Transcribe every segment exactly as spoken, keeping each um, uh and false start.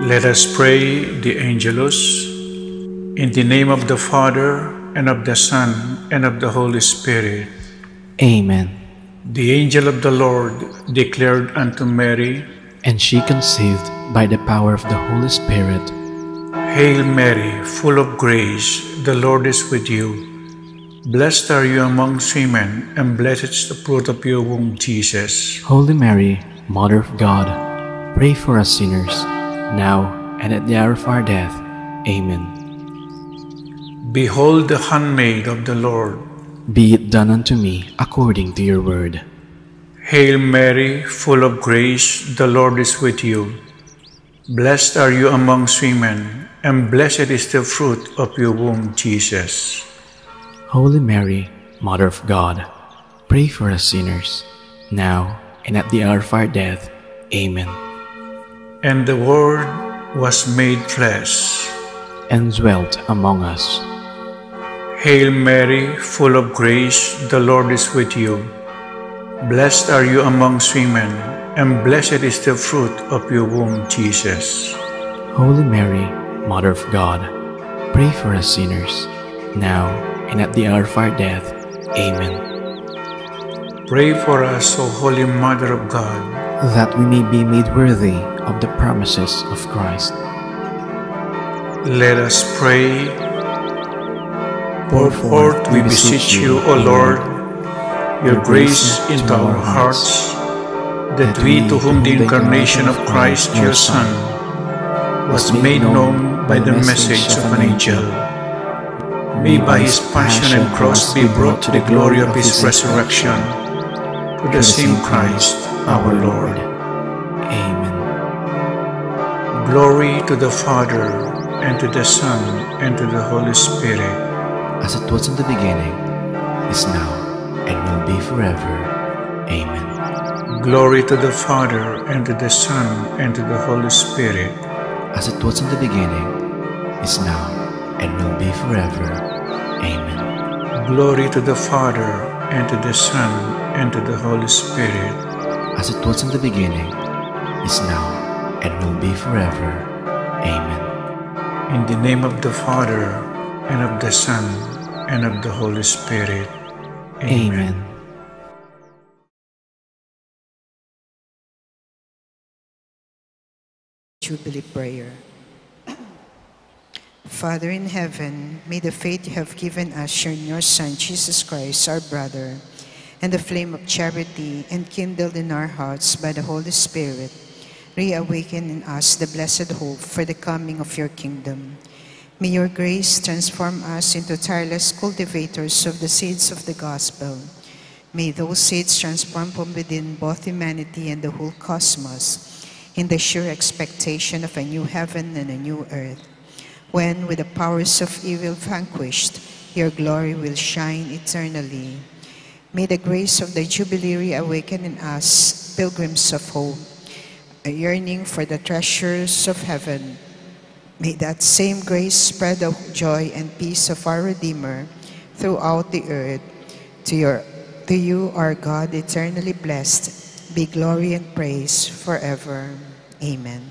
Let us pray the Angelus. In the name of the Father, and of the Son, and of the Holy Spirit. Amen. The angel of the Lord declared unto Mary, and she conceived by the power of the Holy Spirit. Hail Mary, full of grace, the Lord is with you. Blessed are you amongst women, and blessed is the fruit of your womb, Jesus. Holy Mary, Mother of God, pray for us sinners, now and at the hour of our death. Amen. Behold the handmaid of the Lord. Be it done unto me according to your word. Hail Mary, full of grace, the Lord is with you. Blessed are you amongst women, and blessed is the fruit of your womb, Jesus. Holy Mary, Mother of God, pray for us sinners, now and at the hour of our death. Amen. And the Word was made flesh. And dwelt among us. Hail Mary, full of grace, the Lord is with you. Blessed are you amongst women, and blessed is the fruit of your womb, Jesus. Holy Mary, Mother of God, pray for us sinners, now and at the hour of our death. Amen. Pray for us, O Holy Mother of God. That we may be made worthy of the promises of Christ. Let us pray. Pour forth, we beseech you, O Lord, your grace into our hearts, that we, to whom the incarnation of Christ, your Son, was made known by the message of an angel, may by his passion and cross be brought to the glory of his resurrection, through the same Christ our Lord. Amen. Glory to the Father, and to the Son, and to the Holy Spirit. As it was in the beginning, is now, and will be forever. Amen. Glory to the Father, and to the Son, and to the Holy Spirit. As it was in the beginning, is now, and will be forever. Amen. Glory to the Father, and to the Son, and to the Holy Spirit. As it was in the beginning, is now, and will be forever. Amen. In the name of the Father, and of the Son, and of the Holy Spirit. Amen. Amen. Jubilee prayer. Father in heaven, may the faith you have given us in your Son, Jesus Christ, our brother, and the flame of charity enkindled in our hearts by the Holy Spirit, reawaken in us the blessed hope for the coming of your kingdom. May your grace transform us into tireless cultivators of the seeds of the gospel. May those seeds transform from within both humanity and the whole cosmos in the sure expectation of a new heaven and a new earth, when, with the powers of evil vanquished, your glory will shine eternally. May the grace of the Jubilee reawaken in us pilgrims of hope, a yearning for the treasures of heaven. May that same grace spread the joy and peace of our Redeemer throughout the earth. To your, to you, our God, eternally blessed, be glory and praise forever. Amen.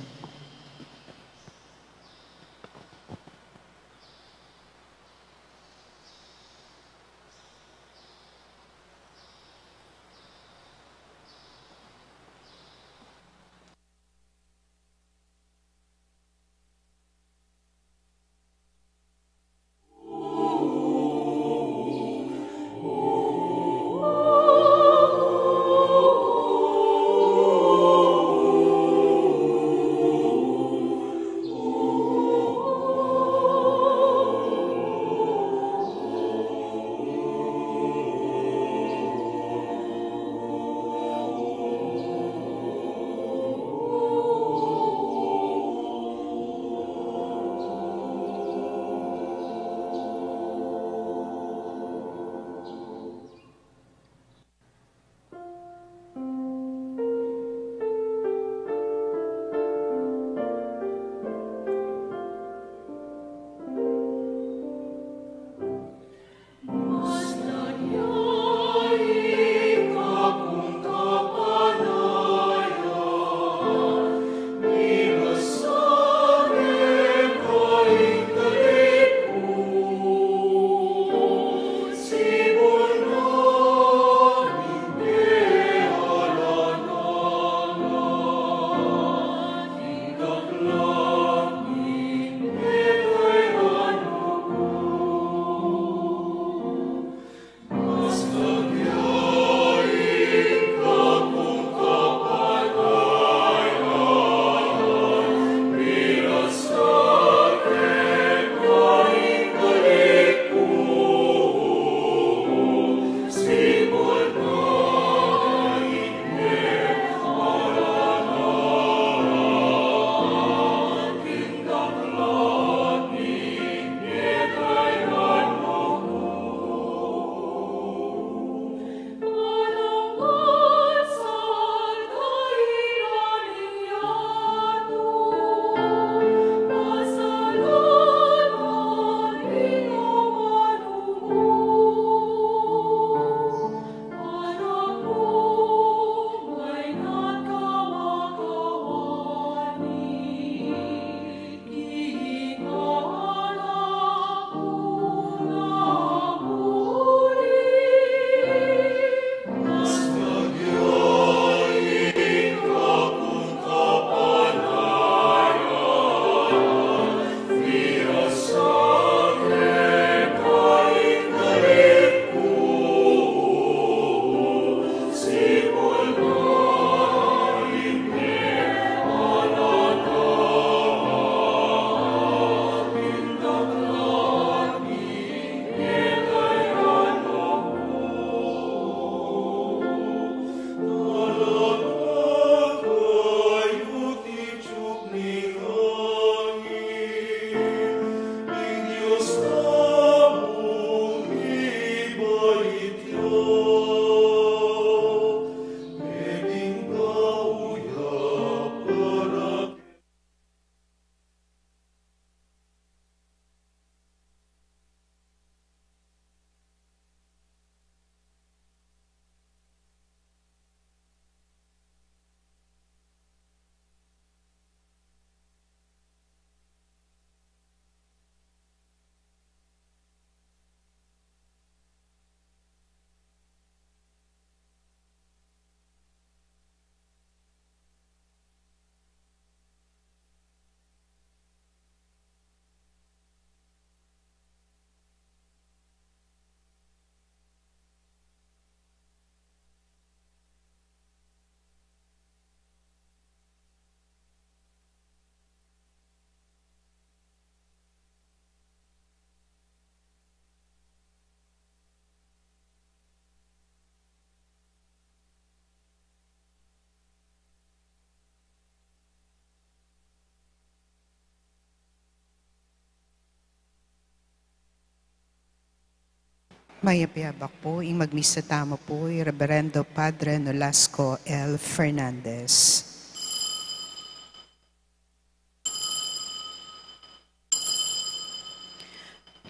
Mayap a abak pu, ing magmisa tamu pu i Reberendo Padre Nolasco L. Fernandez.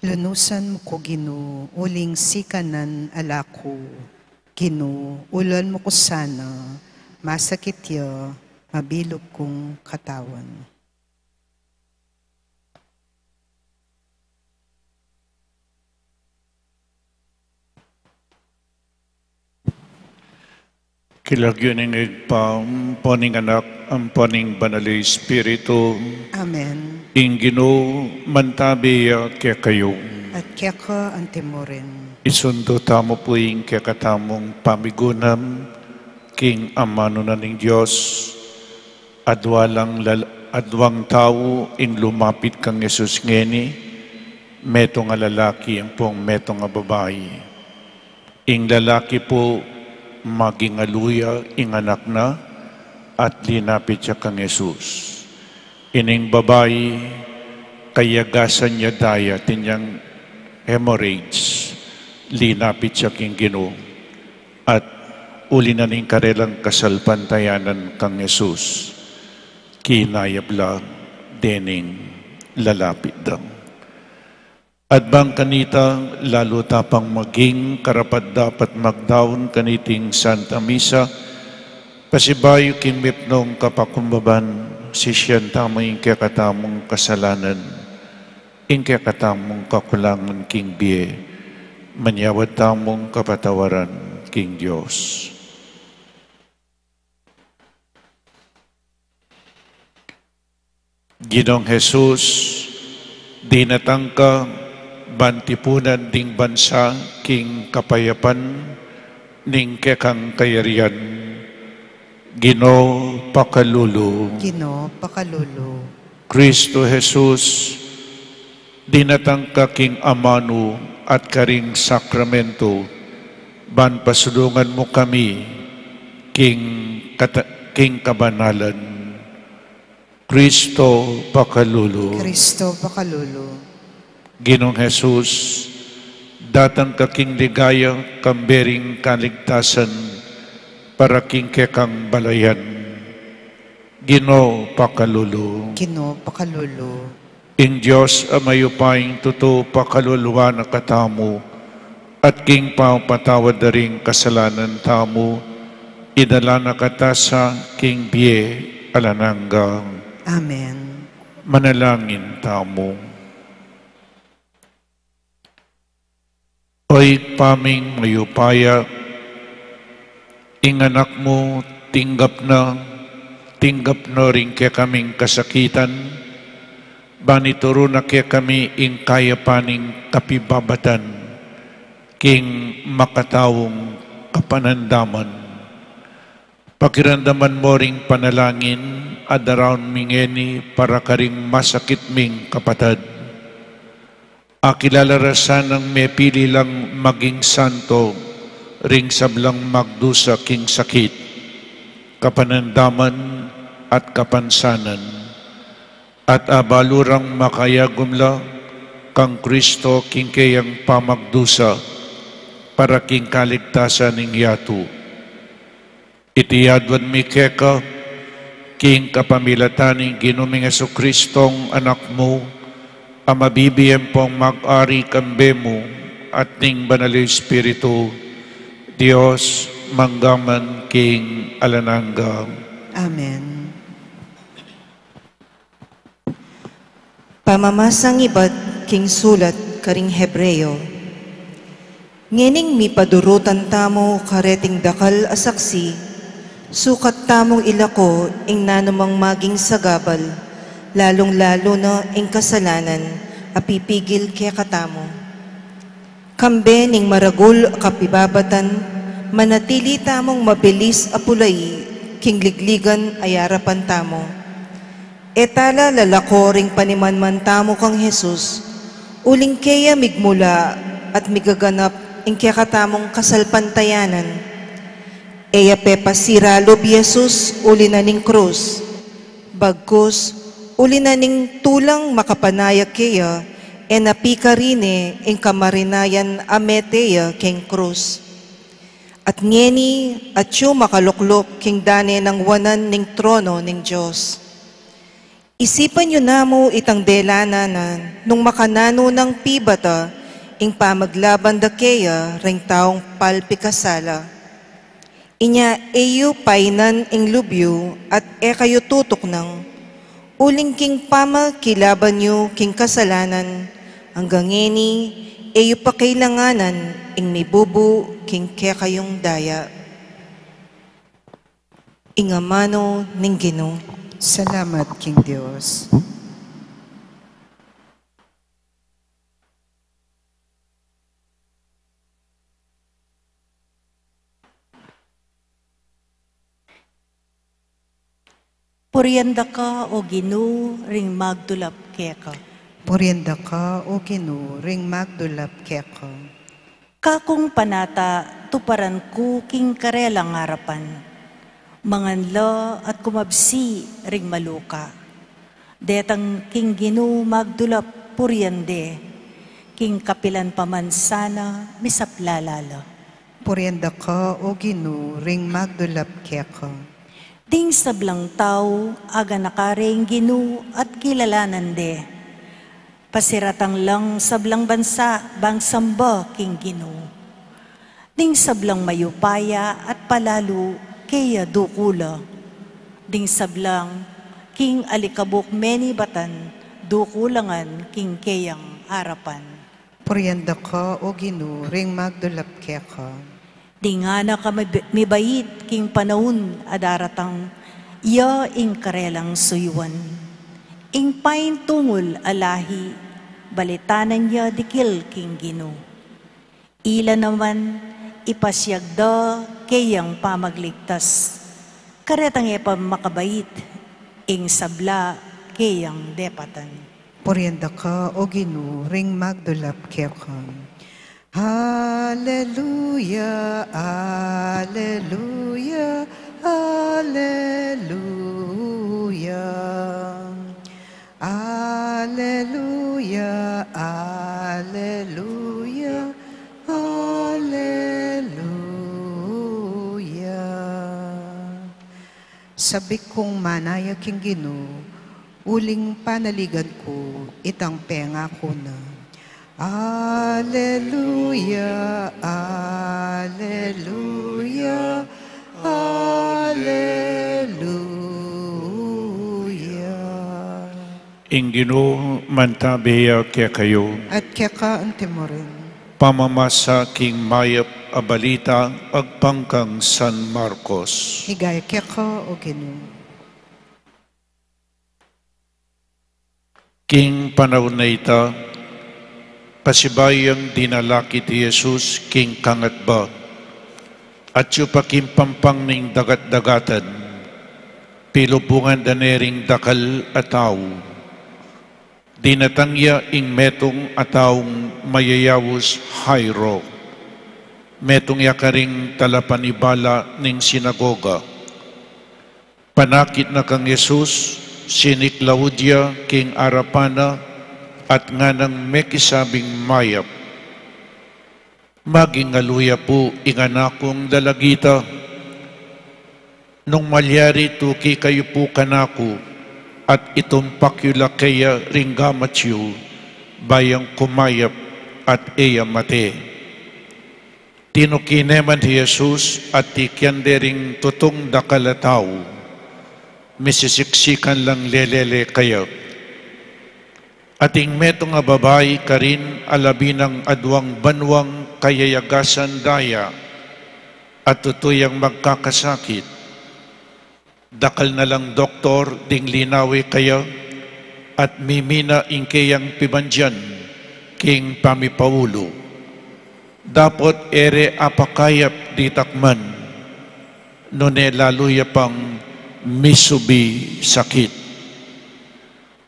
Lunusan mu ku, Ginu, uling sikanan a laku. Ginu, ulan mu ku sana, masakit ya, mabilug kung katawan. King lagyu ning Ibpa, ampo ning Anak, ampo ning Banal a Espiritu. Amen. Ing Ginu mantabi ya kekayu. At keka antimurin. Isundu tamu pu ing kekatamung pamigunam king amanu na ning Dios. Adwa lang lal-, adwang tau ing lumapit kang Jesus ngeni, metung a lalaki ampong metung a babai. Ing lalaki pu, maging alu ya ing anak na, at linapit ya kang Jesus. Ining babai, kayagasan ya daya, atin yang hemorrhage, linapit ya king Ginu. At uli na ning karelang kasalpantayanan kang Jesus, kinayap la dening lalapit da. At bang kanita, lalu ta pang maging karapat-dapat magdaun kaniting Santa Misa, pasibayu king mipnung kapakumbaban, sisian tamu ing kekatamung kasalanan, ing kekatamung kakulangan king bie, manyawad tamung kapatawaran king Dios. Ginung Jesus, dinatang ka ban tipunan ding bansa king kapayapan ning kekang kayarian. Ginu, pakalulu. Ginu, pakalulu. Kristo Jesus, dinatang ka king amanu at karing sakramento, ban pasulungan mu kami king kata-, king kabanalan. Kristo, pakalulu. Kristo, pakalulu. Ginung Jesus, datang ka king ligaya, kambe ring kaligtasan, para king kekang balayan. Ginu, pakalulu. Ginu, pakalulu. Ing Dios a mayupayang tutu, pakaluluan na katamu, at king pamapatawad da ring kasalanan tamu, idala na kata sa king bie alang angga. Amen. Manalangin tamu. O Ibpa ming mayupaya, ing Anak mu tinggap na, tinggap no ring kekaming kasakitan, ban ituru na kekami ing kayapan ning kapibabatan, king makataung kapanandaman. Pakiramdaman mo ring panalangin a daraun mi ngeni para karing masakit ming kapatad. Akilala ra sanang mepili lang maging santo ring sablang magdusa king sakit, kapanandaman at kapansanan, at abalu rang makayagum la kang Kristo king keyang pamagdusa para king kaligtasan ning yatu. Iti aduan mi keka, king kapamilatan ning Ginu ming Jesucristong Anak mu, a mabibie ampong mag-ari kambe mu at ning Banal a Espiritu, Dios, mangga man king alang angga. Amen. Pamamasang ibat king sulat karing Hebreo. Ngening mipadurutan tamu kareting dakal a saksi, sukat tamung ilako ing nanumang maging sagabal, lalung-lalu na ing kasalanan a pipigil kekatamu. Kambe ning maragul a kapibabatan, manatili tamung mabilis a pulai king ligligan a yarapan tamu. E tala lalako ring panimanman tamu kang Jesus, uling keya migmula at migaganap ing kekatamung kasalpantayanan. E ya pepasiralub i Jesus uli na ning krus, bagkus uli na ning tulang makapanayag keya E na pikarin ne ing kamarinayan a mete ya king krus. At ngeni, atyu makalukluk king dane nang wanan ning trono ning Dios. Isipan yu namu itang delanan na nung makananu nang pibata ing pamaglaban da keya ring taung palpikasala. Inya e yu painan ing lub yu at e kayu tutuknang, uling king pamakilaban yu king kasalanan, anggang ngeni e yu pa kailanganan ing mibubu king kekayung daya. Ing amanu ning Ginu. Salamat king Dios. Purian da ka, O Ginu, ring magdulap keka. Purian da ka, O Ginu, ring magdulap keka. Kakung panata, tuparan ku king karelang arapan. Mangan la at kumabsi ring maluka. Detang king Ginu magdulap purian de, king kapilan pa man sana misaplala la. Purian da ka, O Ginu, ring magdulap keka. Ding sablang tau, aganaka reng Ginu at kilalanan de. Pasiratang lang sablang bansa bang samba king Ginu. Ding sablang mayupaya at palalu keya dukula. Ding sablang king alikabuk menibatan dukula ngan king keyang arapan. Purian da ka, O Ginu, ring magdulap keka. Ding anak a mib-, mibait king panaun a daratang, iya ing karelang suyuan. Ing paintungul a lahi, balitanan ya dikil king Ginu. Ila naman, ipasiag da keyang pamagligtas. Karetang e pa makabait, ing sabla keyang depatan. Purian da ka, O Ginu, ring magdulap keka. Aleluya, aleluya, aleluya. Aleluya, aleluya, aleluya. Sabik kung manaya king Ginu, uling panaligan ku itang pengaku na. Aleluya, aleluya, aleluya. Ing Ginu mantabe ya kekayu. At keka antimurin. Pamamasa king mayap a balita agpang kang San Marcos. Ligaya keka, O Ginu. King panaun a ita, pasibayu yang dinalakit i Jesus king kangatba, atyu pa king pampang ning dagat-dagatan, pilubungan da ne ring dakal a tau. Dinatang ya ing metung a taung mayayaus Jairo, metung ya karing talapanibala ning sinagoga. Panakit na kang Jesus, siniklaud ya king arapan na at nganang mekisabing mayap, Magingalu ya pu ing anak kung dalagita. Nung malyari, tuki kayu pu kanaku at itumpak yu la keya ring gamat yu, ba yang kumayap at e ya mate. Tinuki ne man i Jesus at tikian de ring tutung dakal a tau. Misisiksikan lang lelele keya. Ating metung a babai karin a labi nang aduang banuang kayayagasan da ya at tutu yang magkakasakit. Dakal na lang doktor ding linawe keya at mimina ing keyang pibandian king pamipaulu. Dapot e re apakayap ditak man, nune lalu ya pang misubi sakit.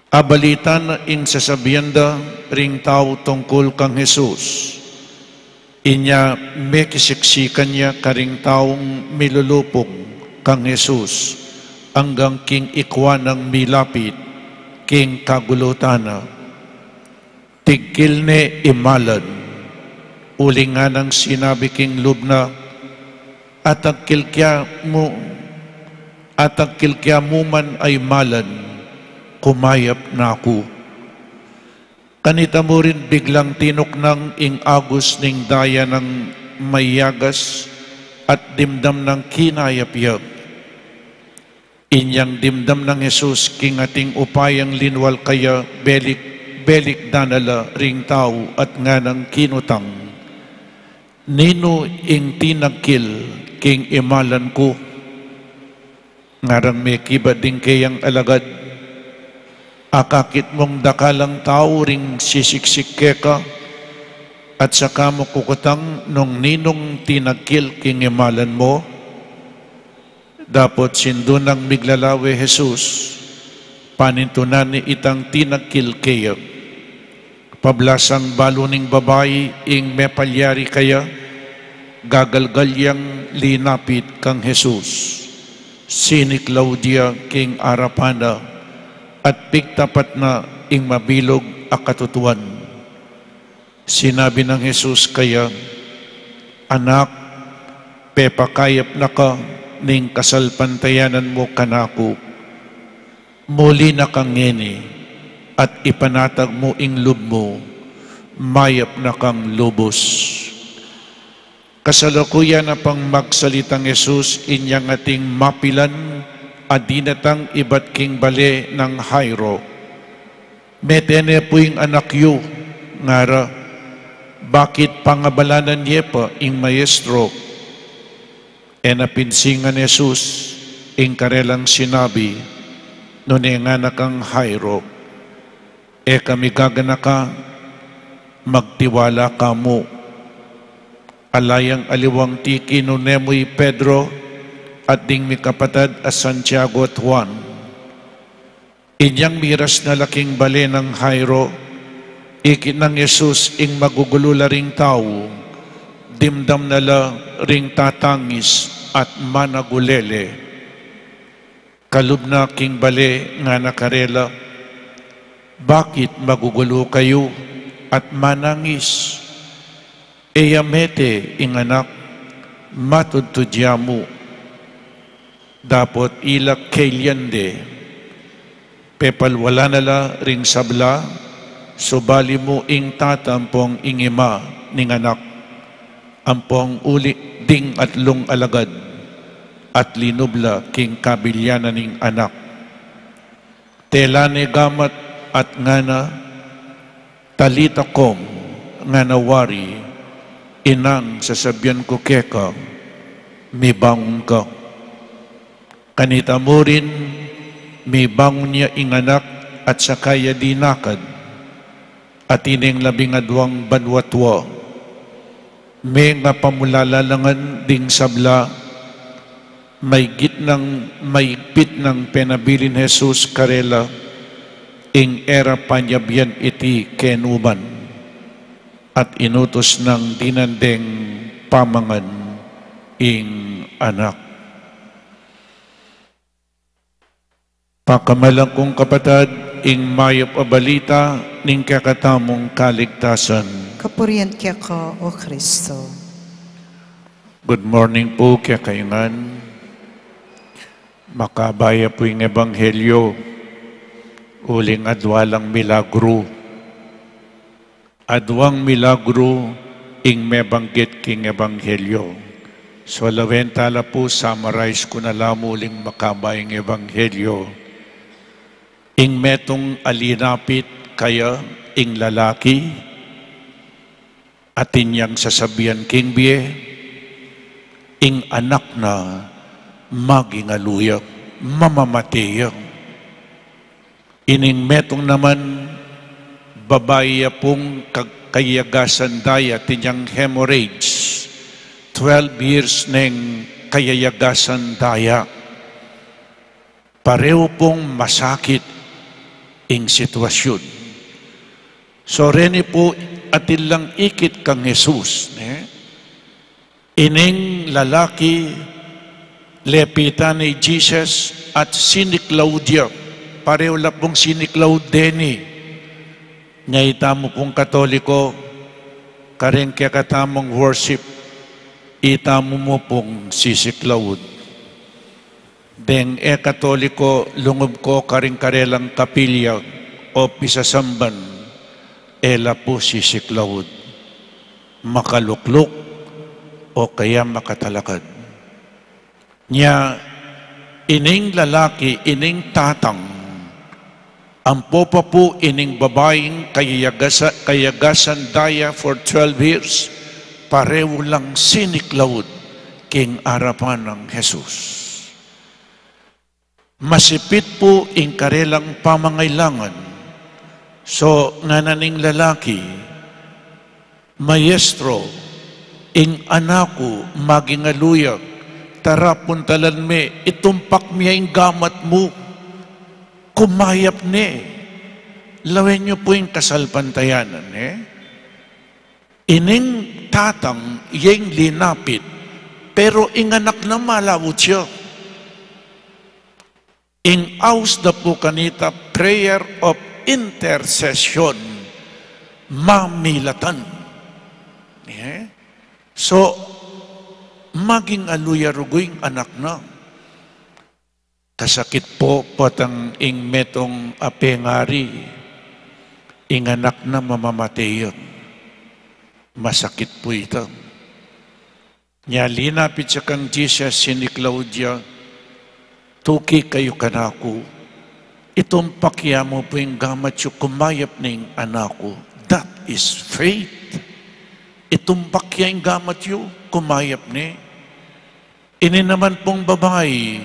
Abalitan na ing sasabian da ring tau tungkul kang Jesus. Inya mekisiksikan ya karing taung milulupung kang Jesus anggang king ikua nang milapit king kagulutan na. Pigkil ne imalan, uling nganang sinabi king lub na, "At agkil kya mu, at agkil kya mu man a imalan, kumayap na ku." Kanita mu rin biglang tinuknang ing agus ning daya nang mayagas at dimdam nang kinayap ya. Inyang dimdam nang Jesus king ating upayang linwal kaya, belik, belik da na la ring tau at nganang kinutang, "Ninu ing tinagkil king imalan ku?" Ngarang mekibat ding keyang alagad, "Akakit mung dakalang tau ring sisiksik keka, at saka mu kukutang nung ninung tinagkil king imalan mu?" Dapot sindu nang miglalawe Jesus, panintunan ne itang tinagkil keya. Pablasang balu ning babai ing mepalyari kaya, gagalgal yang linapit kang Jesus. Siniklaud ya king arapan na, at pigtapat na ing mabilug a katutuan. Sinabi nang Jesus kaya, "Anak, pepakayap na ka ning kasalpantayanan mu kanaku. Muli na ka ngeni, at ipanatag mu ing lub mu, mayap na kang lubus." Kasalukuyan na pang magsalitang Jesus, inyang ating mapilan a dinatang ibat king bale nang Jairo. "Mete ne pu ing anak yu," ngara, "bakit pangabalanan ye pa ing maestro?" E na pinsingan Jesus ing karelang sinabi, nune ngana kang Jairo, "E ka migaganaka, magtiwala ka mu." Ala yang aliwang tiki nune mu i Pedro at ding mikapatad a Santiago at Juan. Inyang miras na la king bale nang Jairo, ikit nang Jesus ing magugulu la ring tau, dimdam na la ring tatangis at managulele. Kalub na king bale ngana karela, "Bakit magugulu kayu at manangis? E ya mete ing anak, matudtud ya mu." Dapot ila kelian de. Pepalwalan na la ring sabla, subali mu ing tata ampong ing ima ning anak, ampong uli ding atlung alagad, at linub la king kabilianan ning anak. Tela ne gamat at ngana, "Talita kum," ngana wari, "Inang, sasabian ku keka, mibangun ka." Kanita mu rin, mibangun ya ing anak at saka ya dinakad. Atin neng labing aduang banua tua. Mengapamulala la ngan ding sabla, maigit nang maigpit nang penabilin Jesus karela, ing e ra panyabian iti kenu man, at inutus nang dinan deng pamangan ing anak. Pakamalan kung kapatad, ing mayap a balita ning kekatamung kaligtasan. Kapurian keka, O Kristo. Good morning pu kekayu ngan. Makabaya pu ing ebanghelyo, uling adua lang milagru. Aduang milagru ing mebanggit king ebanghelyo. So, lawen tala pu, summarize ku na la mu uling makabaya ing ebanghelyo. Ing metung a linapit kaya ing lalaki, atin yang sasabian king bie, ing anak na maging alu ya, mamamate ya. Ining metung naman, babai ya pung kag-, kayagasan daya, atin yang hemorrhage. Twelve years neng kayayagasan daya. Pareho pung masakit ing sitwasyun. So, reni pu atin lang ikit kang Jesus, ne? Ining lalaki, lepitan ne i Jesus at siniklaud ya. Pareho la pung siniklaud deni. Nya itamu pung Katoliko, karing kekatamung worship, itamu mu pung sisiklaud. Deng e Katoliko, lungub ko karing karelang kapilya o pisasamban, e la pu sisiklaud, makalukluk, o kaya makatalakad. Nya, ining lalaki, ining tatang, ampo pa pu ining babaing kayagasa-, kayagasan da ya for twelve years, parehu lang siniklaud king arapan nang Jesus. Masipit pu ing karelang pamangailangan. So, ngana ning lalaki, "Maestro, ing anak ku, maging aluyak, tara puntalan me, itumpak me ya ing gamat mu, kumayap ne." Lawen yu pu ing kasalpantayanan, e? Ining tatang, ya ing linapit, pero ing anak na malawut ya. Ing aus da pu kanita prayer of intercession, mamilatan. E? So, maging aluyak rugu ing anak na. Kasakit pu, potang ing metung a pengari, ing anak na mamamate ya. Masakit pu ita. Nya linapit ya kang Jesus, siniklaud ya, "Tuki kayu kanaku, itumpak ya mu pu ing gamat yu, kumayap ne ing anak ku." That is faith. Itumpak ya ing gamat yu, kumayap ne. Ini naman pung babai,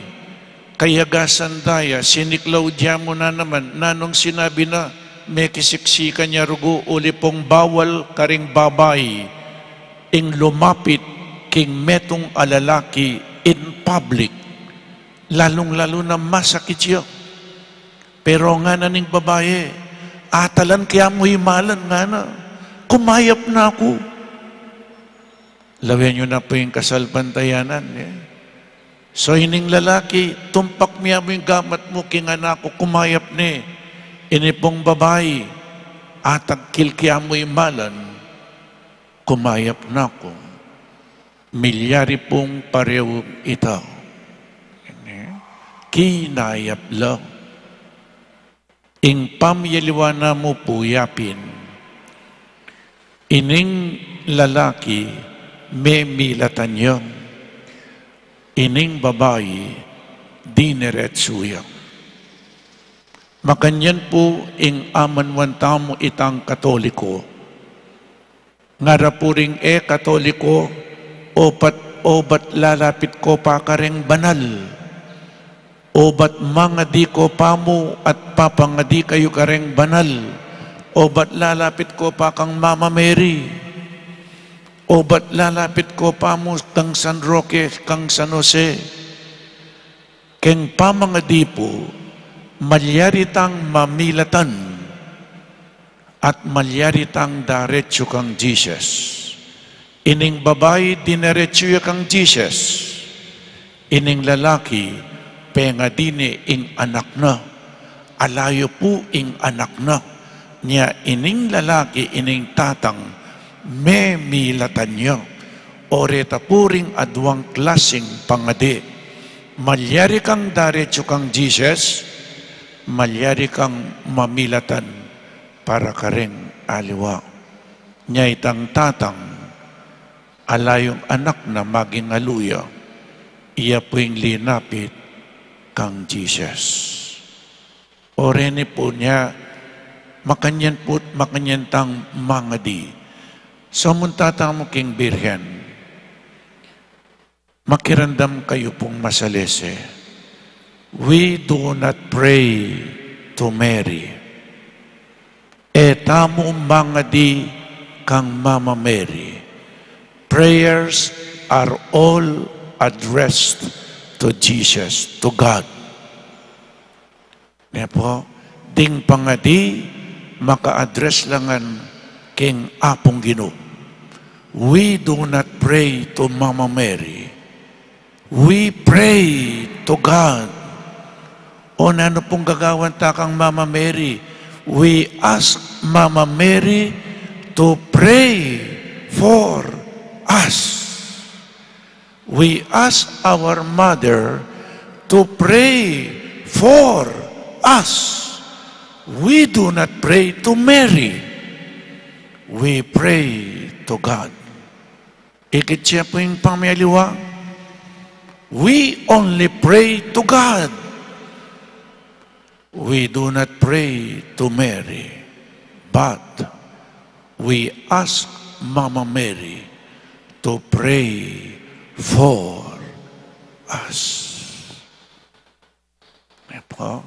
kayagasan da ya, siniklaud ya mu na naman, nanung sinabi na, mekisiksikan ya rugu, uli pung bawal karing babai ing lumapit king metung a lalaki in public, lalung-lalu na masakit ya. Pero ngana ning babai, "Atalan ke ya mu i malan," ngana, "kumayap na ku." Lawen yu na pu ing kasalpantayanan, e? So, ining lalaki, "Tumpak me ya mu ing gamat mu king anak ku, kumayap ne." Ini pung babai, "Atagkil ke ya mu i malan, kumayap na ku." Milyari pung parehu ita. Ini, kinayap la. Ing pamiyaliwa na mu pu yapin, ining lalaki memilatan ya, ining babai dineretsu ya. Makanyan pu ing amanuan tamu itang Katoliko. Ngara pu ring e Katoliko, obat, obat lalapit ko pa kareng banal. Obat mangadi ko pa mu at papangadi kayu kareng banal. Obat lalapit ko pa kang Mama Mary. Obat lalapit ko pa mu kang San Roque, kang San Jose. Keng pamangadi pu, malyari tang mamilatan at malyari tang daretsu kang Jesus. Ining babai dineretsu ya kang Jesus. Ining lalaki pengadi ne ing anak na. Alayu pu ing anak na. Nya ining lalaki, ining tatang, memilatan ya. O reta pu ring aduang klasing pangadi. Malyari kang daretsu kang Jesus, malyari kang mamilatan para kareng aliwa. Nya itang tatang, alayung anak na maging aluya, iya pu ing linapit kang Jesus. O reni pu nya, makanyan pu, makanyan tang mangadi. So, munta tamu king Birhen. Makiramdam kayu pung masalese. We do not pray to Mary. E tamu mangadi kang Mama Mary. Prayers are all addressed to Jesus, to God. Ne pu, ding pangadi maka-address la ngan king Apung Ginu. We do not pray to Mama Mary. We pray to God. O nanu pung gagawan ta kang Mama Mary? We ask Mama Mary to pray for us. We ask our mother to pray for us. We do not pray to Mary. We pray to God. Ikit ya pu ing pamialiwa. We only pray to God. We do not pray to Mary, but we ask Mama Mary to pray for us. Apo,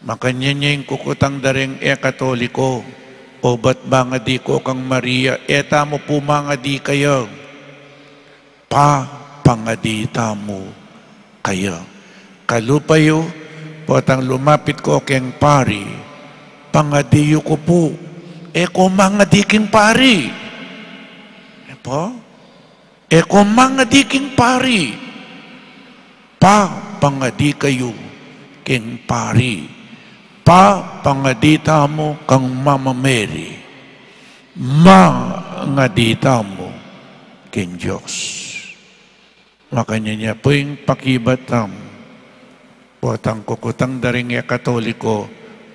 makanyan ya ing kukutang da ring e Katoliko, obat mangadi ko kang Maria, e tamu pu mangadi kaya. Pa, pangadi tamu kaya. Kalupa yu, potang lumapit ko keng pari, pangadi yu ku pu. E ko mangadi king pari. Apo? E ko mangadi king pari. Pa, pangadi kayu king pari. Pa, pangadi tamu kang Mama Mary. Mangadi tamu king Dios. Makanyan ya pu ing pakibat tamu. Potang kukutang da ring e Katoliko,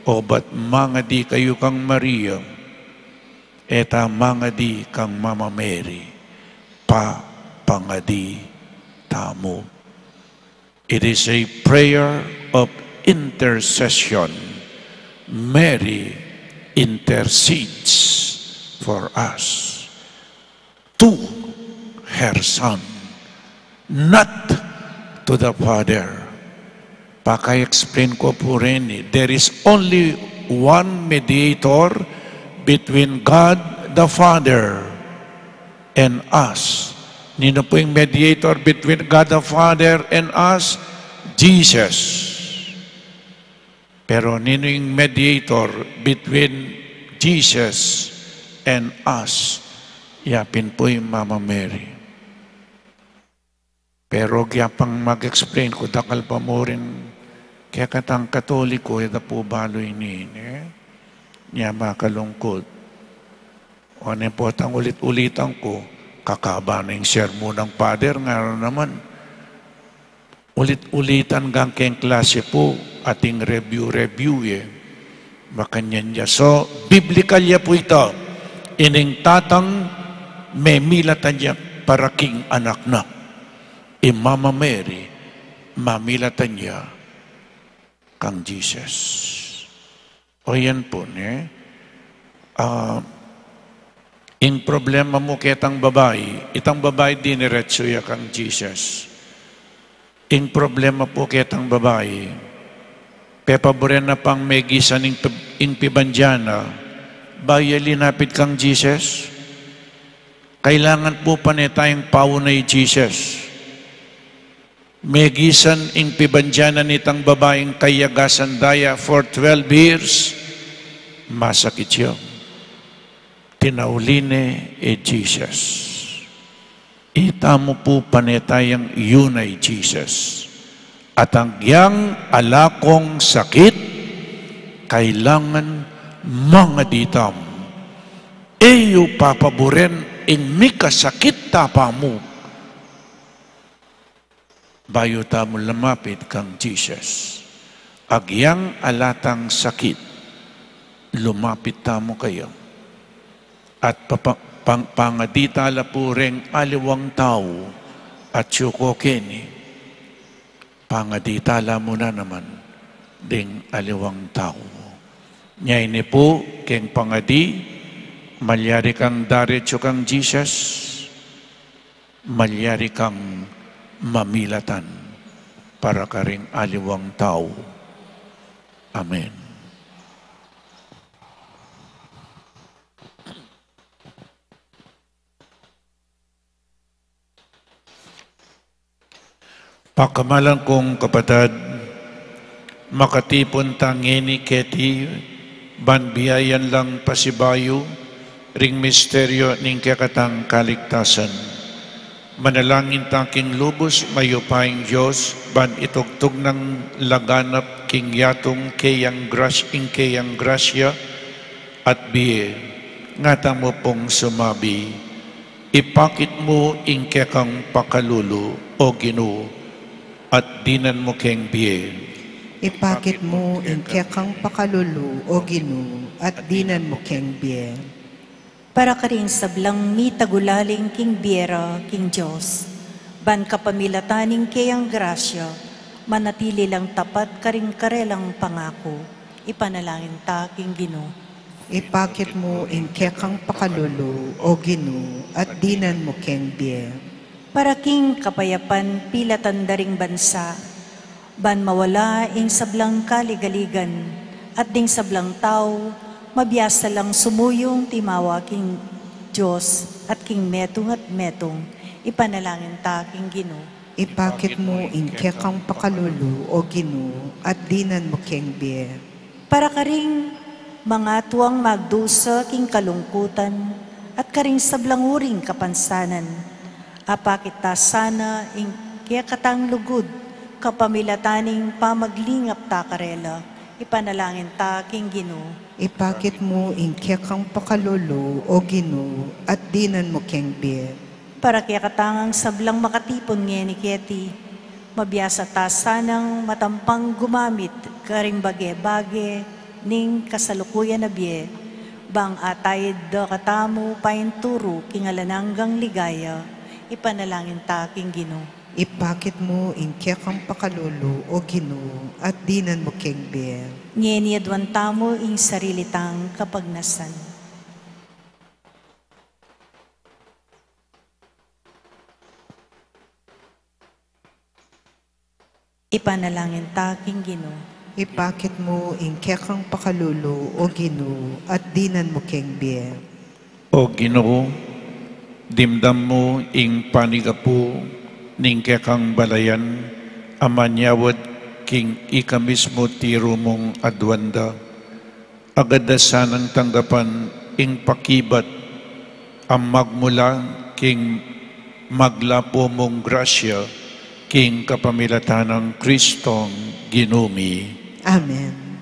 obat mangadi kayu kang Maria, e ta mangadi kang Mama Mary. Pa, pangadi tamu. It is a prayer of intercession. Mary intercedes for us to her Son, not to the Father. Paka-explain ko pu reni, there is only one mediator between God the Father and us. Ninu pu ing mediator between God the Father and us? Jesus. Pero ninu ing mediator between Jesus and us? Ya pin pu i Mama Mary. Pero gyapang mag-explain ku, dakal pa mu rin kekatang Katoliko, e da pu balu ini, eh? Nya makalungkut. O, ne potang ulit-ulitan ku, kakaba na ing sermon nang Father, ngara naman. Ulit-ulitan gang keng klase pu, ating review-review, eh. Makanyan ya. So, biblical ya pu ita. Ining tatang memilatan ya para king anak na. I Mama Mary, mamilatan ya kang Jesus. O yan pu, ne? Ah, ing problema mu ketang babai, itang babai diniretso ya kang Jesus. Ing problema pu ketang babai, pepaburen na pang megisan ing pi-, ing pibandian na, bayu ya linapit kang Jesus. Kailangan pu pane tayang pauna i Jesus. Megisan ing pibandian na nitang babaing kayagasan da ya for twelve years, masakit ya. Tinauli ne i Jesus. Itamu pu pane tayang yuna i Jesus. At agyang ala kong sakit, kailangan mangadi tamu. E yu papaburen ing mikasakit tamu. Bayu tamu lumapit kang Jesus. Agyang ala tang sakit, lumapit tamu kaya. At papa-, pang-, pangadi tala pu reng aliwang tau, atyu ko keni, pangadi tala mu na naman ding aliwang tau. Nya ini pu, keng pangadi, malyari kang daretsu kang Jesus. Malyari kang mamilatan para karing aliwang tau. Amen. Pakamalan kung kapatad, makatipun ta ngeni keti ban biayan lang pasibayu ring misteryu ning kekatang kaligtasan. Manalangin ta king lubus mayupayang Dios, ban itugtug nang laganap king yatung keyang gras-, ing keyang grasya at bie. Nga tamu pung sumabi, Ipakit mu ing kekang pakalulu, O Ginu, at dinan mu keng bie. Ipakit mu ing kekang pakalulu, O Ginu, at dinan mu keng bie. Para karing sablang mitagulaling king bie ra king Dios, ban kapamilatan ning keyang grasya, manatili lang tapat karing karelang pangaku, ipanalangin ta king Ginu. Ipakit mu ing kekang pakalulu, O Ginu, at dinan mu keng bie. Para king kapayapan pilatan da ring bansa, ban mawala ing sablang kaligaligan, at ding sablang tau, mabiasa lang sumuyung timawa king Dios, at king metung at metung, ipanalangin ta king Ginu. Ipakit mu ing kekang pakalulu, O Ginu, at dinan mu keng bie. Para karing mangatuang magdusa king kalungkutan at karing sablang uring kapansanan, apakit ta sana ing kekatang lugud kapamilatan ning pamaglingap ta karela, ipanalangin ta king Ginu. Ipakit mu ing kekang pakalulu, O Ginu, at dinan mu keng bie. Para kekatang sablang makatipun ngeni keti, mabiasa ta sanang matampang gumamit karing bage-bage ning kasalukuyan a bie, bang atayid da katamu painturu king alang anggang ligaya, ipanalangin ta king Ginu. Ipakit mu ing kekang pakalulu, O Ginu, at dinan mu keng bie. Ngeni aduan tamu ing sarili tang kapagnasan. Ipanalangin ta king Ginu. Ipakit mu ing kekang pakalulu, O Ginu, at dinan mu keng bie. O Ginu, dimdam mu ing panigapu ning kekang balayan a manyawad king ika mismu tiru mung aduan da. Agad da sanang tanggapan ing pakibat a magmula king maglapu mung grasya king kapamilatan nang Kristong Ginu mi. Amen.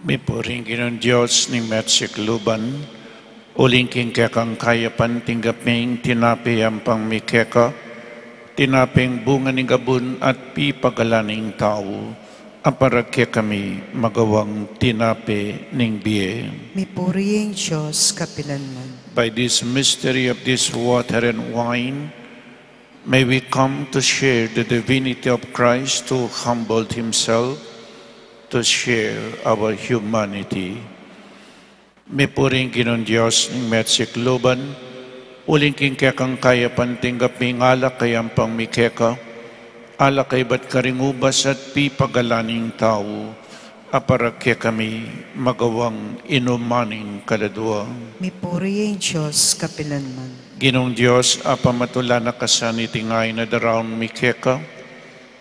Mipuri ing Ginung Dios ning meatsikeluban, uling king kekang kayapan tinggap mi ing tinape ampang mi keka, tinapeng bunga ning gabun at pipagalan ning tau, a para kekami magawang tinape ning bie. Mipuri ing Dios kapilanman. By this mystery of this water and wine, may we come to share the divinity of Christ who humbled himself to share our humanity. Mipuri ing Ginung Dios ning meatsikeluban, uling king kekang kayapan tinggap mi ing alak a ampang mi keka, alak a ibat karing ubas at pipagalan ning tau, a para kekami magawang inuman ning kaladua. Mipuri ing Dios kapilanman. Ginung Dios, a pamatula na ka sa niting ain a daraun mi keka,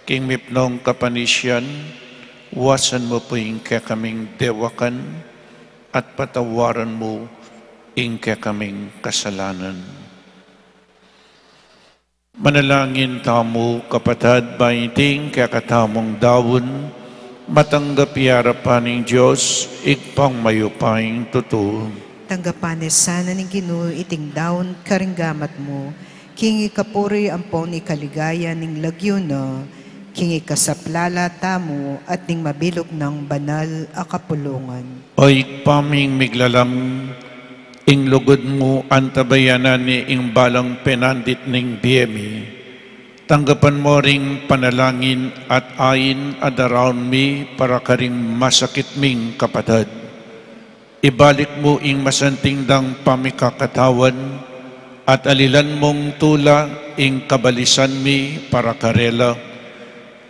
king mipnung kapanisian, wasan mu pu ing kekaming dewakan, at patawaran mu ing kekaming kasalanan. Manalangin tamu, kapatad, ba iting kekatamung daun, matanggap ya arapan ning Dios, Ibpang mayupayang tutu. Tanggapan na sana ning Ginu iting daun karing gamat mu, king ikapuri ampon ikaligaya ning lagyu na, king ikasaplala tamu at ning mabilug nang banal a kapulungan. O Ibpa ming miglalang, ing lugud mu antabayanan ne ing balang penandit ning bie mi. Tanggapan mu ring panalangin at ain a daraun mi para karing masakit ming kapatad. Ibalik mu ing masanting dang pamikakatawan at alilan mung tula ing kabalisan mi para karela.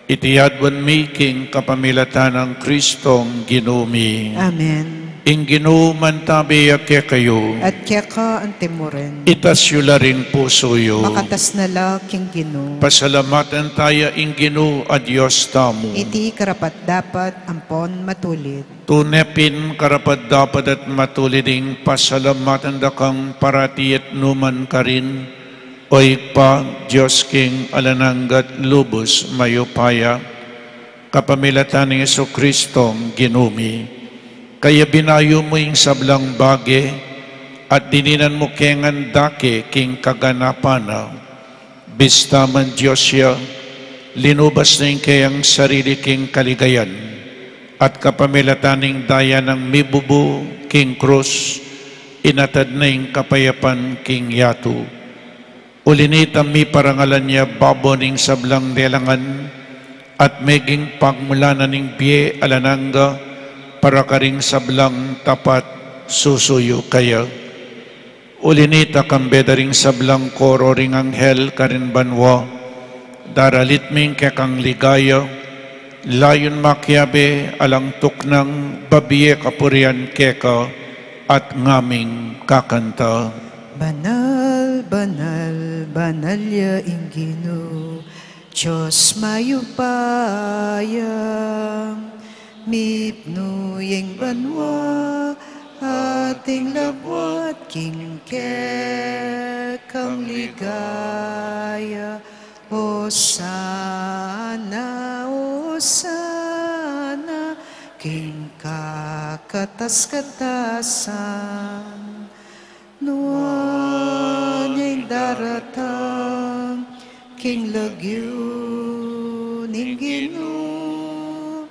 Iti aduan mi king kapamilatan nang Kristong Ginu mi. Amen. Ing Ginu mantabe ya kekayu. At keka antimurin. Itas yu la ring pusu yu. Makatas na la king Ginu. Pasalamatan taya ing Ginu a Dios tamu. Iti karapat-dapat ampon matulid. Tune pin karapat-dapat at matulid ing pasalamatan da kang parati at nukarin man, O Ibpa, Dios king alang angga at lubus mayupaya, kapamilatan nang Jesucristong Ginu mi. Kaya binayu mu ing sablang bage, at dininan mu ke ngan dake king kaganapan na. Bista man Dios ya, linubas na ing keyang sarili king kaligayan, at kapamilatan ning daya nang mibubu king krus, inatad na ing kapayapan king yatu. Uli nita miparangalan ya babo ning sablang lelangan, at meging pagmulan na ning bie alang angga para karing sablang tapat susuyu kaya. Uli nita kambe da ring sablang koro ring anghel karin banua, daralit mi ing kekang ligaya, layun makiabe alang tuknang babie kapurian keka at ngaming kakanta. Banal, banal, banal ya ing Ginu, Dios mayupaya, mipnu ya ing banua, at ing labuad king kekang ligaya. Osana, osana, king kakatas-katasan. Nuan ya ing daratang king lagyu ning Ginu.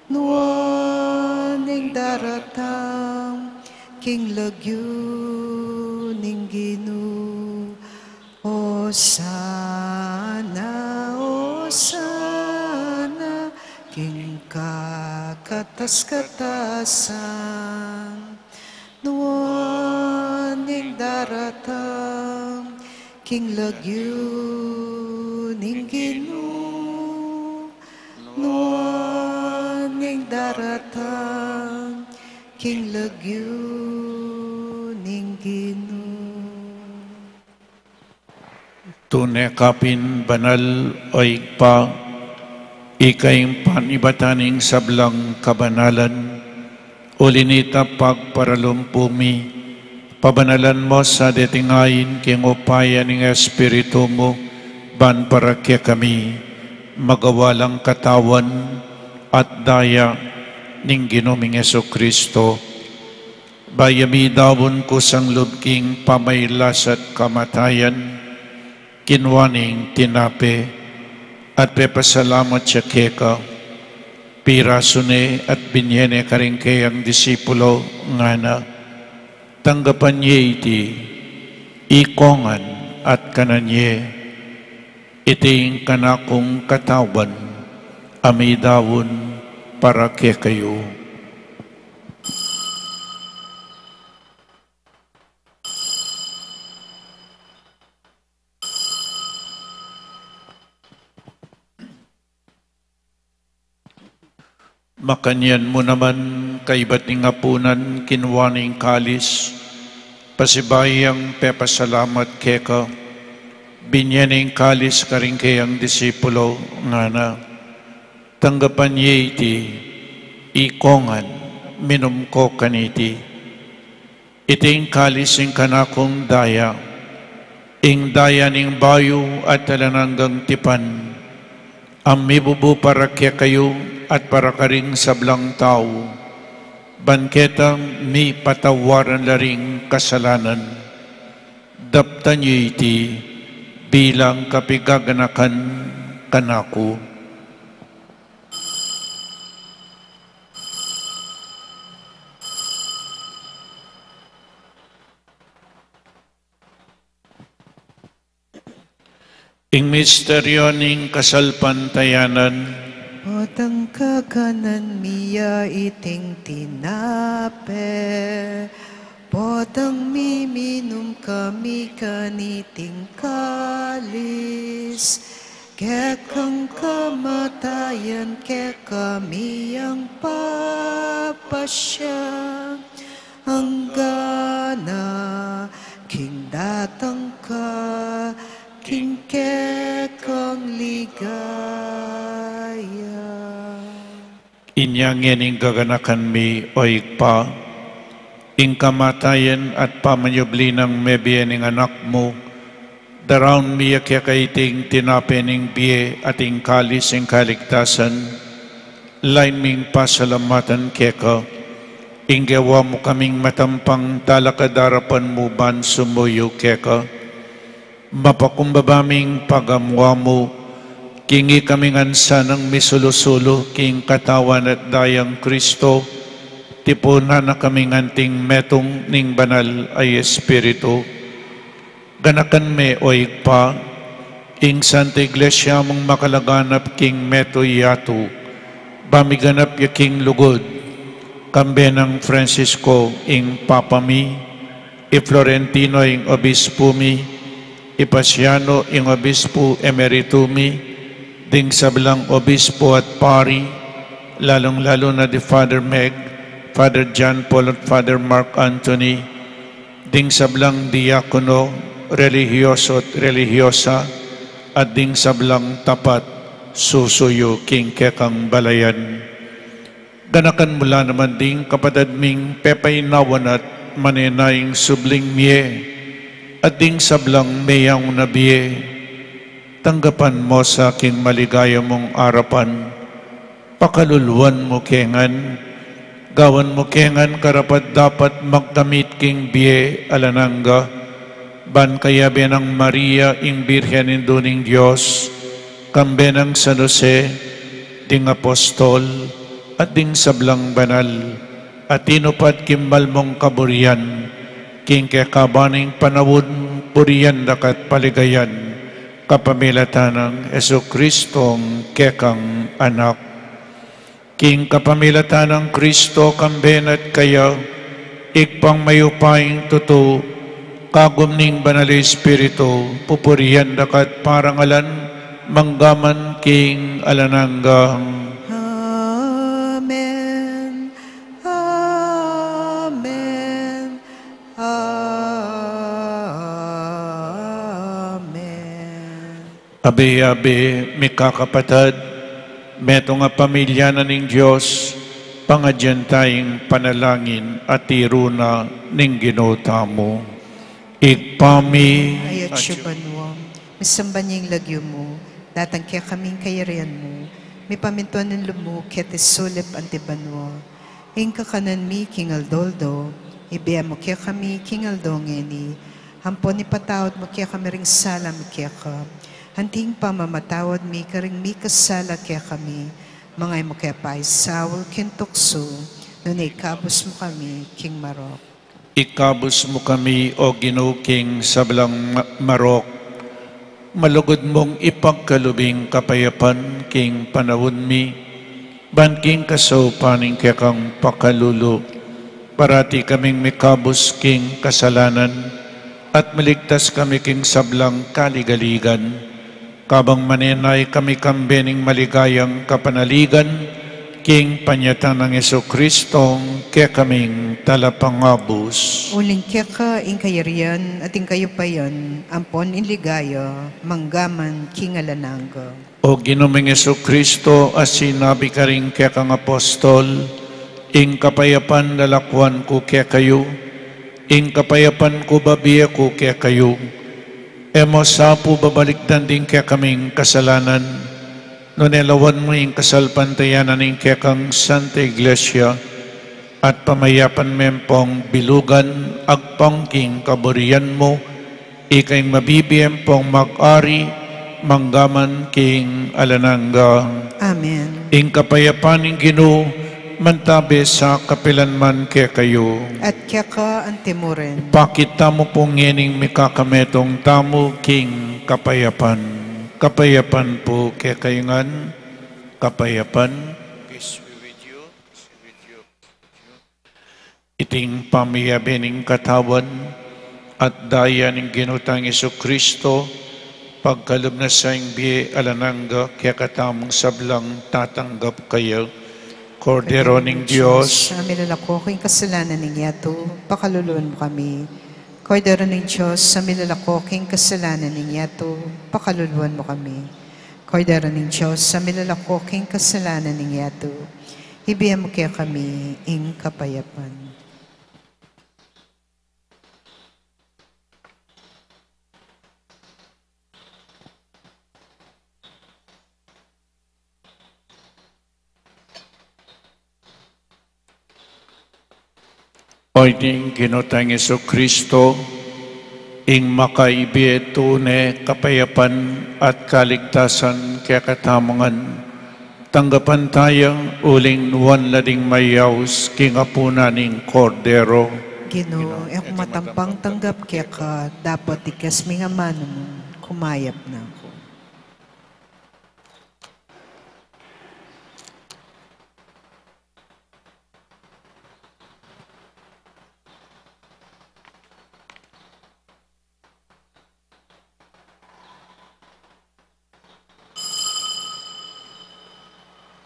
Nuan ya ing daratang king lagyu ning Ginu. Osana, osana, king kakatas-katasan. Nuan ya ing daratang king lagyu ning Ginu. Nuan ya ing daratang king lagyu ning Ginu. Tune ka pin banal, O Ibpa, ika ing panibatan ning sablang kabanalan. Uli nita pagparalumpu mi, pabanalan mu sa deting ain king upaya ning Espiritu mu, ban para kekami, magawa lang katawan at daya ning Ginu ming Jesucristo. Bayu ya midaun kusang lub king pamailas at kamatayan, kinua ne ing tinape, at pepasalamat ya keka, pirasu ne at binie ne karing keyang disipulo, ngana: Tanggapan ye iti, ikongan at kanan ye, iti ing kanakung katawan, a midaun para kekayu. Makanyan mu naman, kaybat ning apunan, kinua ne ing kalis, pasibayu yang pepasalamat keka, binye ne ing kalis karing keyang disipulo, ngana: Tanggapan ye iti, ikongan, minum ko kaniti. Iti ing kalis ning kanakung daya, ing daya ning bayu at alang anggang tipan, a mibubu para kekayu at para karing sablang tau, ban keta mipatawaran la ring kasalanan. Daptan ye iti bilang kapigaganakan kanaku. Ing misteryo ning kasalpantayanan. Potang kakanan mi ya iting tinape, potang miminum kami kaniting kalis, kekang kamatayan kekami yang papasya, anggana king datang ka king kekang ligaya. Inya ngeni ing gaganakan mi, o Ibpa, ing kamatayan at pamanyubli nang mebie ning Anak mu, daraun mi ya keka iting tinape ning bie at ing kalis ning kaligtasan, lain ming pasalamatan keka, ing gewa mu kaming matampang talakad arapan mu ban sumuyu keka. Mapakumbaba ming pagamu-amu, king ikami ngan sanang misulu-sulu king katawan at dayang Kristo, tipunan na kaming anting metung ning Banal a Espiritu. Ganakan me, o Ibpa, ing Santa Iglesia mung makalaganap king metung yatu, ba miganap ya king lugud, kambe nang Francisco ing Papa mi, i Florentino ing Obispu mi, i Pasiano ing Obispu Emeritu mi, ding sablang Obispu at Pari, lalung-lalu na di Father Meg, Father John Paul at Father Mark Anthony, ding sablang diakono, relihiyoso at relihiyosa, at ding sablang tapat susuyu king kekang balayan. Ganakan mu la naman ding kapatad ming pepainawan at manenayang subling mie, at ding sablang meyaun na bie. Tanggapan mu sa king maligaya mung arapan. Pakaluluan mu ke ngan, gawan mu ke ngan karapat-dapat magkamit king bie alang angga, ban kayabe nang Maria, ing Birhen Indu ning Dios, kambe nang San Jose, ding apostol, at ding sablang banal, a tinupad king malmung kaburian, king kekaban ning panaun, purian da ka at paligayan, kapamilatan nang Jesucristong kekang Anak. King kapamilatan nang Kristo, kambe na at kaya, Ibpang mayupayang tutu, kagum ning Banal a Espiritu, pupurian da ka at parangalan, mangga man king alang angga. Amen. Amen. Amen. Abe-abe, mikakapatad, metung a pamilya na ning Dios, pangadyan taya ing panalangin a tiru na ning Ginu tamu. Ibpa mi, atsu ka banua, misamban ya ing lagyu mu, datang kekami ing kayarian mu, mipamintuan ing lub mu keti sulip anti banua. Ing kakanan mi king aldo-aldo, ibie mu kekami king aldo ngeni, ampon ipatawad mu kekami ring sala mi keka, anti ing pamamatawad mi karing mikasala kekami, manga e mu ke paisaul king tuksu, nune ikabus mu kami king marok. Ikabus mu kami, O Ginu, king sablang ma-, marok, malugud mung ipagkalub ing kapayapan king panaun mi, ban king kasaupan ning kekang pakalulu, parati kaming mikabus king kasalanan, at maligtas kami king sablang kaligaligan, kabang manenaya kami kambe ning maligayang kapanaligan, King panyatang nang Jesucristo, kekaming talapangabus. Uling keka ing kayarian at ing kayupayan, ampon ing ligaya, manggaman king alang angga. O Ginu ming Jesucristo, a sinabi karing kekang apostol, ing kapayapan lalakwan ku kekayu, ing kapayapan ku bibie ku kekayu. E mu sa pu babalikdan ding kekaming kasalanan, nune lawan mu ing kasalpantayanan ning kekang Santa Iglesia, at pamayapan me pung bilugan agpang king kaburian mu, ika ing mabibie pung mag-ari manggaman king alang angga. Amen. Ing kapayapan ning Ginu mantabe sa kapilan man kekayu. At keka antimurin. Pakit tamu pu ngening mikakametung tamu king kapayapan. Kapayapan pu kekayu ngan, kapayapan. Iting pamiyabe ning katawan at daya ning Ginu tang Jesucristo, pagkalub na sa ing bie alang angga kekatamung sablang tatanggap kaya. Kordero ning Dios, a milalako king kasalanan ning yatu, pakaluluan mu kami. Kordero ning Dios, a milalako king kasalanan ning yatu, pakaluluan mu kami. Kordero ning Dios, a milalako king kasalanan ning yatu, ibie mu kekami ing kapayapan. O iting Ginu tang Jesucristo, ing makaibie tune kapayapan at kaligtasan kekatamu ngan, tanggapan taya uling nuan la ding mayaus king apunan ning Kordero. Ginu, e ku matampang tanggap keka, dapot ikes mu ing amanu mu, kumayap na ku.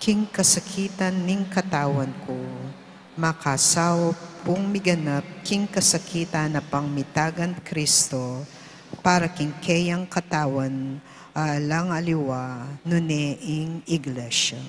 King kasakitan ning katawan ku, makasaup kung miganap king kasakitan a pangmitagan Kristo, para king keyang katawan, alang aliwa, nune ing Iglesia.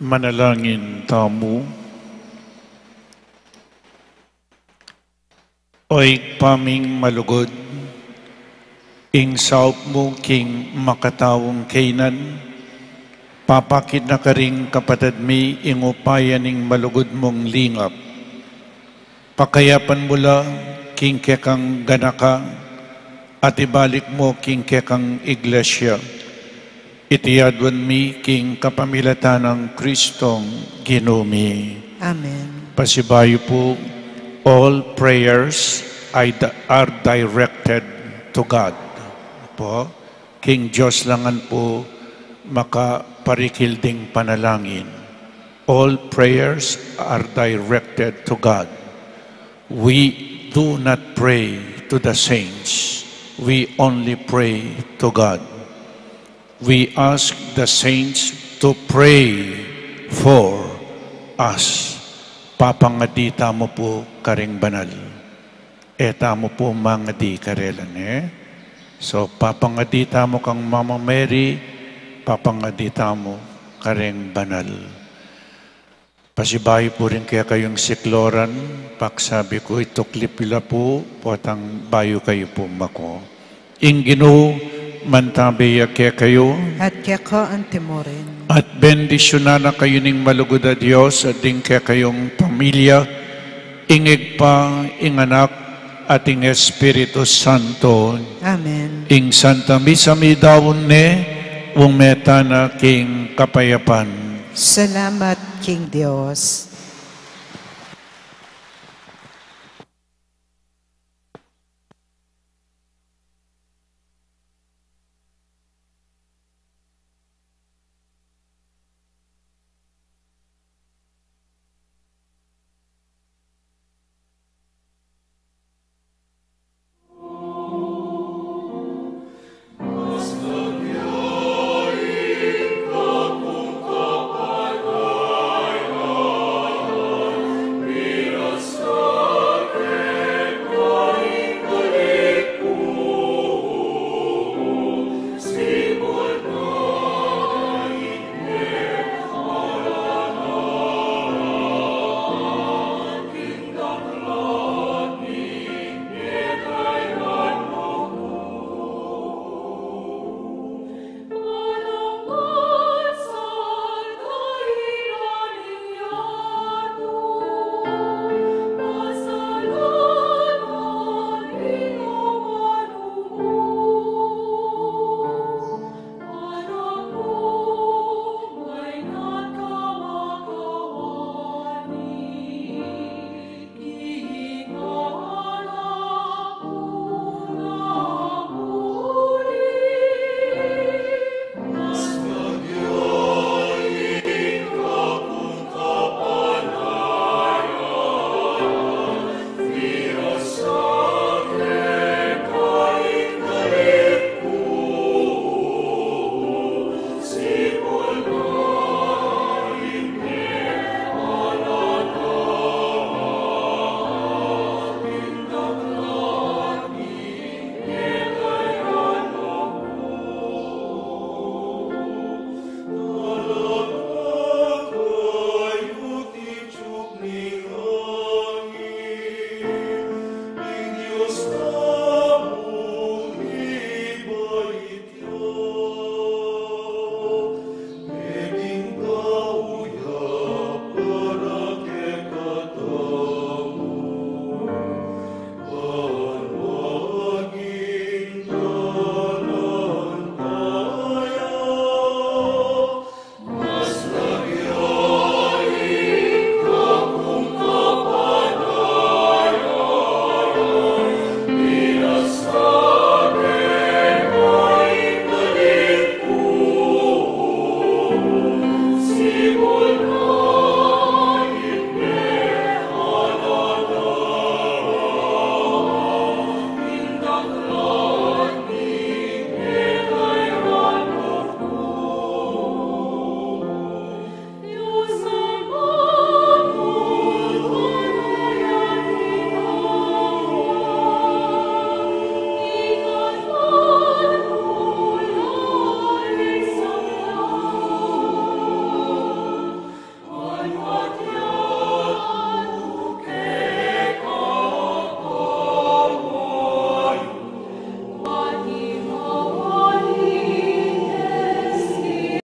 Manalangin tamu. O Ibpa ming malugud, ing saup mu king makataung kaynan, papakit na karing kapatad mi ing upaya ning malugud mung lingap. Pakayapan mu la king kekang ganaka, at ibalik mu king kekang iglesia. Iti aduan mi king kapamilatan nang Kristong Ginu mi. Amen. Pasibayu pu, all prayers are di-, are directed to God. Po, king Dios la ngan pu makaparikil ding panalangin. All prayers are directed to God. We do not pray to the saints. We only pray to God. We ask the saints to pray for us. Papangadi tamu pu karing banal. E tamu pu mangadi karela, ne? So, papangadi tamu kang Mama Mary, papangadi tamu karing banal. Pasibayu pu ring kekayung sikloran, paksabi ku ituklip yu la pu, potang bayu kayu pu mako. Ing Ginu mantabe ya kekayu. At keka anti mu rin. At bendisyunan na kayu ning malugud a Dios at ding kekayung pamilya, ing Ibpa, ing Anak, at ing Espiritu Santo. Amen. Ing Santa Misa midaun ne, ume tana king kapayapan. Salamat king Dios.